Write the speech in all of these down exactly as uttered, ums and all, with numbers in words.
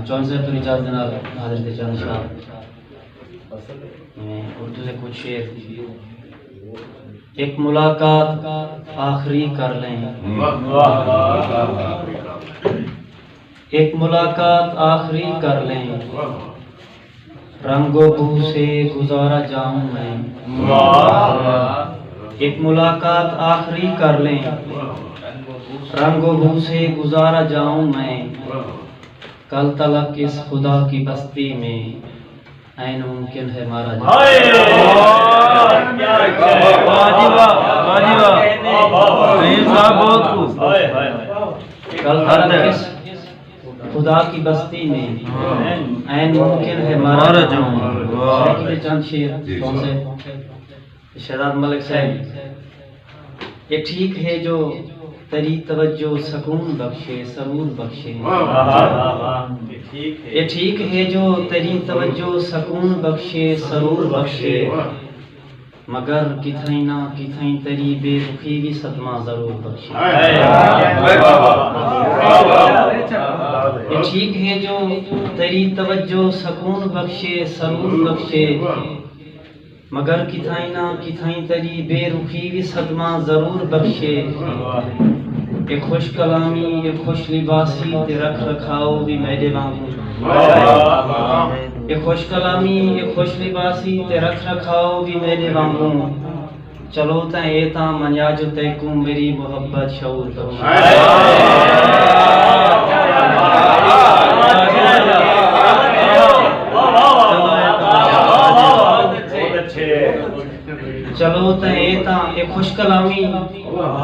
چوہان صاحب، تھوڑی اجازت دے نال حاضر تے چند شعر۔ میں اردو دے کچھ شعر۔ ایک ملاقات آخری کر لیں، ایک ملاقات آخری کر لیں، رنگ و بو سے گزارا جاؤں میں۔ ایک ملاقات آخری کر لیں، رنگ و بو سے گزارا جاؤں میں، کل تلک اس خدا کی بستی میں عین ممکن ہے مارا جاؤں۔ ہائے! واہ جی واہ، واہ جی واہ۔ رحیم صاحب بہت خوب۔ کل تلک اس خدا کی بستی میں عین ممکن ہے مارا مارا جاؤں۔ جاؤں۔ واہ۔ سرائیکی دے چند شعر، جی۔ کون سے؟ شہزاد ملک صاحب، یہ ٹھیک ہے جو تیری توجہ سکون بخشے، سرور بخشے۔ واہ، واہ، واہ، واہ۔ یہ ٹھیک ہے جو تیری توجہ سکون بخشے، سرور بخشے۔ واہ۔ مگر کتھائیں نہ کتھائیں تیری بے رخی بھی صدمہ ضرور بخشے۔ واہ، واہ، واہ، واہ۔ یہ ٹھیک ہے جو تیری توجہ سکون بخشے، سرور بخشے۔ مگر کتھائیں نہ کتھائیں تیری بے رخی وی صدمہ ضرور بخشے۔ اے خوش کلامی، اے خوش لباسی تے رکھ رکھاؤ وی میݙے وانگوں۔ اے خوش کلامی، اے خوش لباسی تے رکھ رکھاؤ وی میݙے وانگوں۔ چلو تاں اے تاں منیا جو تیکوں میری محبت شعور بخشے۔ چلو تاں اے تاں اے خوش کلامی،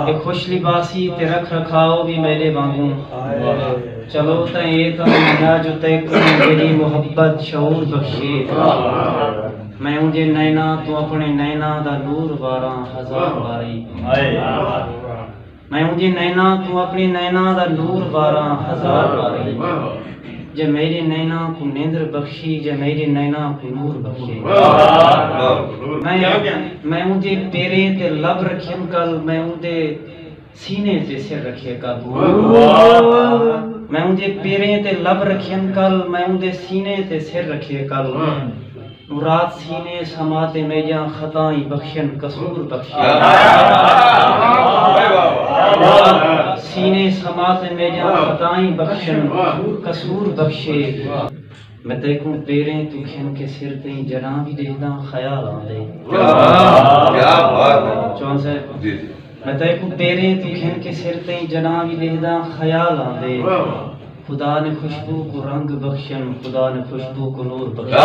اے خوش لباسی تے رکھ رکھاؤ وی میݙے وانگوں۔ چلو تاں اے تاں منیا جو تیکوں میری محبت شعور بخشے۔ میں اوندے نیناں توں اپݨے نیناں دا نور واراں ہزار واری۔ میں اوندے نیناں کوں اپݨے نیناں دا نور واراں ہزار واری۔ جے میݙے نیناں کوں نیندر بخشی، جے میݙے نیناں کوں نور بخشے۔ میں، میں اوندے پیریں تے لب رکھیم کل، میں اوندے سینے تے سر رکھے کل۔ میں اوندے پیریں تے لب رکھیم کل، میں اوندے سینے تے سر رکھے کل۔ مراد سینے سما تے میݙیاں خطائیں بخشن، قصور بخشے۔ سینے سما تے میݙیاں خطائیں بخشن، قصور بخشے۔ میں تیکوں پیریں توں گھن کے سر تئیں جݙاں وی ݙیہداں خیال آندے۔ کیا بات ہے۔ چوہان صاحب۔ جی، جی۔ میں تیکوں پیریں توں گھن کے سر تئیں جݙاں وی ݙیہداں خیال آندے۔ واہ، واہ۔ خدا نے خوشبو کوں رنگ بخشن، خدا نے خوشبو کوں نور بخشن۔